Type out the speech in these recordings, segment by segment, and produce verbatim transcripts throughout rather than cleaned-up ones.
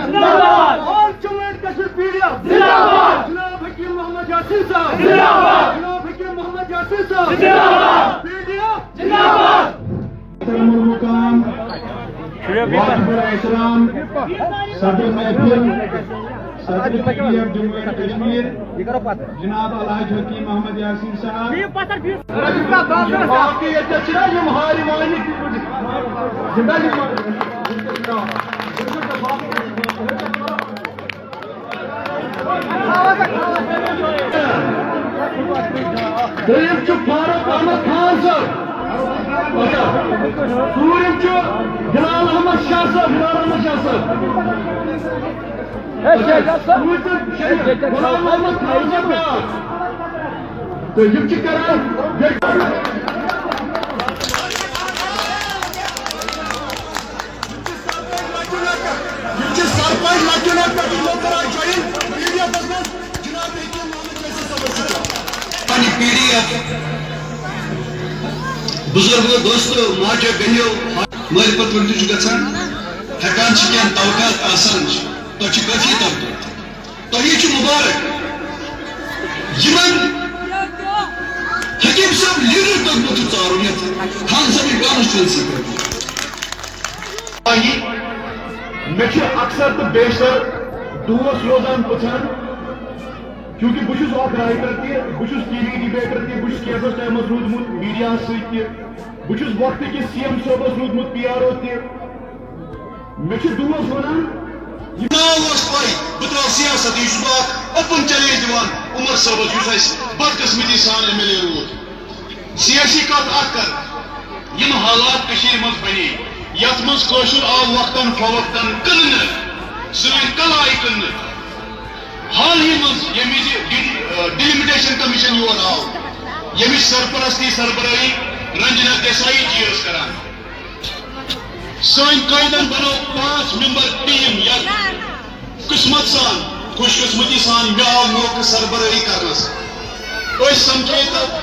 زندہ باد۔ All Jammu and Kashmir P D F. زندہ باد۔ جناب حکیم محمد یاسین صاحب۔ زندہ باد۔ جناب حکیم محمد یاسین صاحب۔ زندہ باد۔ P D F. زندہ باد۔ محترم المقام، واجب الاحترام صدر محفل، صدر پی ڈی ایف جموں و کشمیر، جناب الحاج حکیم محمد یاسین صاحب۔ باقی ییٚتہِ چھِنہ یِم ہارِ وٲلۍ زِندہ یِم۔ دوٚیِم چھُ فاروق احمد خان صٲب۔ اچھا۔ ژوٗرِم چھُ بلال احمد شاہ صٲب، بلال احمد شاہ صٲب۔ پوٗنٛژِم چھُ غلام محمد خان صٲب بیٛاکھ۔ تہٕ یِم چھِ کران یِم چھِ سرپنچ لچُن اکھ پٮ۪ٹھ یِمو کٔر اکھ جویِن پی ڈی ایفس منٛز جناب حکیم محمد قیسی صٲبس سۭتۍ۔ پننہِ پی ڈی ایف بزرگو، دوستو، ماجو، بیٚنیو، مٲلۍ پتہٕ وۄنۍ تہِ چھُ گژھان، ہٮ۪کان چھِ کینٛہہ توقعات آسان چھِ، تۄہہِ چھِ کٲفی توقعات۔ تۄہہِ چھُ مُبارک۔ یِمن حکیٖم صٲب لیٖڈر توٚگمُت چھُ ژارُن یَتھ خان صٲبٕنۍ کانسٹچوینسی پٮ۪ٹھ۔ مےٚ چھِ اکثر تہٕ بیشتر دوس روزان پرٛژھان، چوٗنٛکہِ بہٕ چھُس اکھ رائٹر تہِ، بہٕ چھُس ٹی وی ڈبیٹر تہِ، بہٕ چھُس کینٛژس ٹایمس روٗدمُت میڈیاہس سۭتۍ تہِ، بہٕ چھُس وقتہٕ کِس سی ایم صٲبس روٗدمُت پی آر او تہِ۔ مےٚ چھِ دوس وَنان، یہِ ناو اوس پَے، بہٕ ترٛاوٕ سیاست، یہِ چھُس بہٕ اکھ اوپن چیلنج دِوان عمر صٲبَس، یُس اَسہِ بدقٕسمتی سان ایم ایل اے روٗد۔ سیٲسی کَتھ اکھ کَر، یِم حالات کٔشیٖرِ منٛز بَنے، یَتھ منٛز کٲشُر آو وقتاً فوقتاً کٕننہٕ، سٲنۍ کَلہٕ آیہِ کٕننہٕ۔ حالٕے منٛز ییٚمہِ وِزِ ڈی-، ڈیلیمٹیشن کمیشن یور آو، ییٚمِچ سرپرستی سربرٲہی رنجنا دیسائی جی ٲس کران۔ سٲنۍ قٲیدن بنٲو پانٛژھ ممبر ٹیم یتھ قسمت سان، خوش قسمتی سان مےٚ آو موقعہٕ سربرٲہی کرنس۔ أسۍ سمکھے تہٕ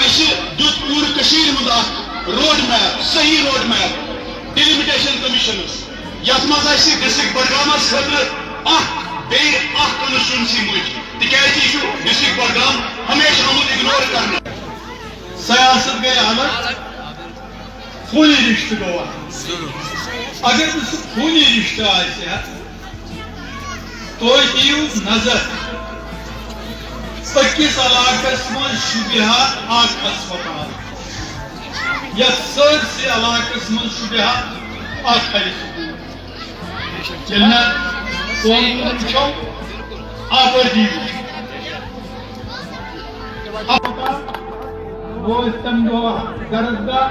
اسہِ دیُت پوٗرٕ کٔشیٖرِ ہُنٛد اکھ روڈ میپ، صحیح روڈ میپ ڈیلیمٹیشن کمیشنس، یتھ منٛز اسہِ ڈسٹرکٹ بڈگامس خٲطرٕ اکھ بیٚیہِ اکھ کانسٹچوینسی مٔج، تِکیازِ یہِ چھُ ڈسٹرکٹ بڈگام ہمیشہٕ آمُت اگنور کرنہٕ۔ سیاست گٔے الگ، خوٗنی رشتہٕ گوٚو الگ۔ اگر نہٕ سُہ خوٗنی رشتہٕ آسہِ ہا، تُہۍ دِیِو نظر، أکِس علاقس منٛز شوٗبہِ ہا اکھ ہسپتال، یتھ سٲرسٕے علاقس منٛز شوٗبہِ ہا اکھ ہاے سکول۔ ییٚلہِ نہٕ قونوٗن وٕچھو، آبٲدی وٕچھو۔ نہ اوس تَمہِ دۄہ درسگاہ،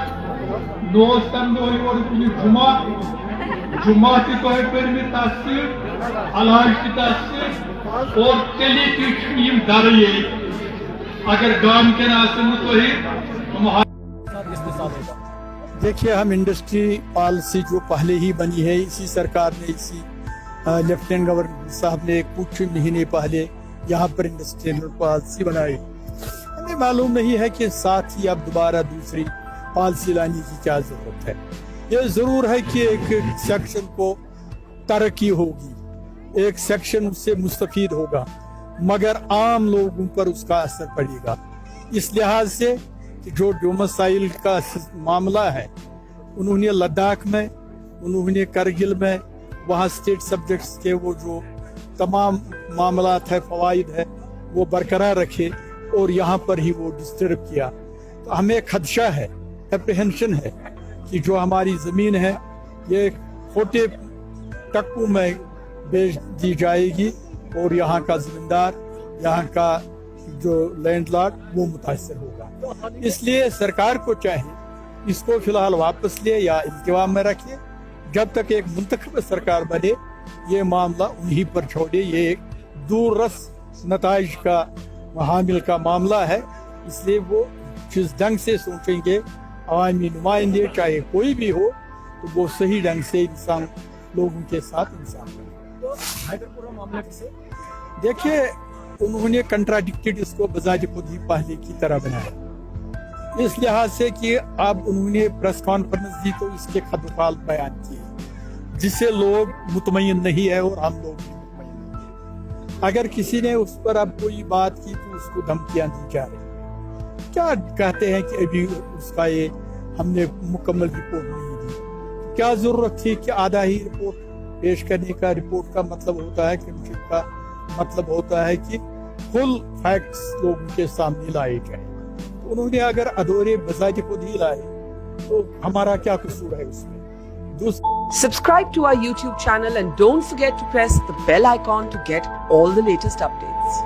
نہ اوس تَمہِ دۄہ یور کُنہِ جمعہ۔ جمعہ تہِ تۄہہِ پٔرمٕتۍ تَتھ سۭتۍ، علاج تہِ تَتھ سۭتۍ، اور تیٚلہِ تہِ چھِ یِم گرٕ ییٚتہِ۔ اگر گامہٕ کٮ۪ن آسن نہٕ تۄہہِ، تِم ہا- देखिए, हम इंडस्ट्री पॉलिसी जो पहले ही बनी है, इसी सरकार ने, इसी, अ, लेफ्टिनेंट गवर्नर साहब ने कुछ महीने पहले यहाँ पर इंडस्ट्रियल पॉलिसी बनाई। हमें मालूम नहीं है कि साथ ही अब दोबारा दूसरी पॉलिसी लाने की क्या जरूरत है। ये जरूर है कि एक सेक्शन को तरक्की होगी, ایک سیکشن اس سے مستفید ہوگا، مگر عام لوگوں پر اس کا اثر پڑے گا۔ اس لحاظ سے کہ جو ڈومسائل کا معاملہ ہے، انہوں نے لداخ میں، انہوں نے کرگل میں، وہاں اسٹیٹ سبجیکٹس کے وہ جو تمام معاملات ہے، فوائد ہے، وہ برقرار رکھے اور یہاں پر ہی وہ ڈسٹرب کیا۔ تو ہمیں خدشہ ہے، اپریہنشن ہے کہ جو ہماری زمین ہے، یہ کھوٹے ٹکوں میں بیچ دی جائے گی اور یہاں کا زمیندار، یہاں کا جو لینڈ لارڈ، وہ متاثر ہوگا۔ اس لیے سرکار کو چاہیے اس کو فی الحال واپس لے یا التوا میں رکھے، جب تک ایک منتخب سرکار بنے، یہ معاملہ انہی پر چھوڑے۔ یہ ایک دور رس نتائج کا حامل کا معاملہ ہے، اس لیے وہ جس ڈھنگ سے سوچیں گے عوامی نمائندے، چاہے کوئی بھی ہو، تو وہ صحیح ڈھنگ سے انسان، لوگوں کے ساتھ انسان بنے۔ حیدر پورہ معاملہ کیسے؟ دیکھیے، انہوں نے کنٹراڈکٹڈ اس کو بذات خود ہی پہلے کی طرح بنایا، اس لحاظ سے کہ اب انہوں نے پریس کانفرنس دی تو اس کے خد و خال بیان کیے، جس سے لوگ مطمئن نہیں ہے اور ہم لوگ بھی مطمئن نہیں ہے۔ اگر کسی نے اس پر اب کوئی بات کی تو اس کو دھمکیاں دی جا رہی ہیں۔ کیا کہتے ہیں کہ ابھی اس کا یہ ہم نے مکمل رپورٹ نہیں دی؟ کیا ضرورت تھی کہ آدھا ہی رپورٹ پیش کرنے کا؟ رپورٹ کا مطلب ہوتا ہے کہ مطلب ہوتا ہے کہ فل فیکٹس لوگوں کے سامنے لائے جائیں۔ تو انہوں نے اگر ادھورے بذات خود ہی لائے تو ہمارا کیا قصور ہے اس میں؟ دوسرا Subscribe to our YouTube channel and don't forget to press the bell icon to get all the latest updates.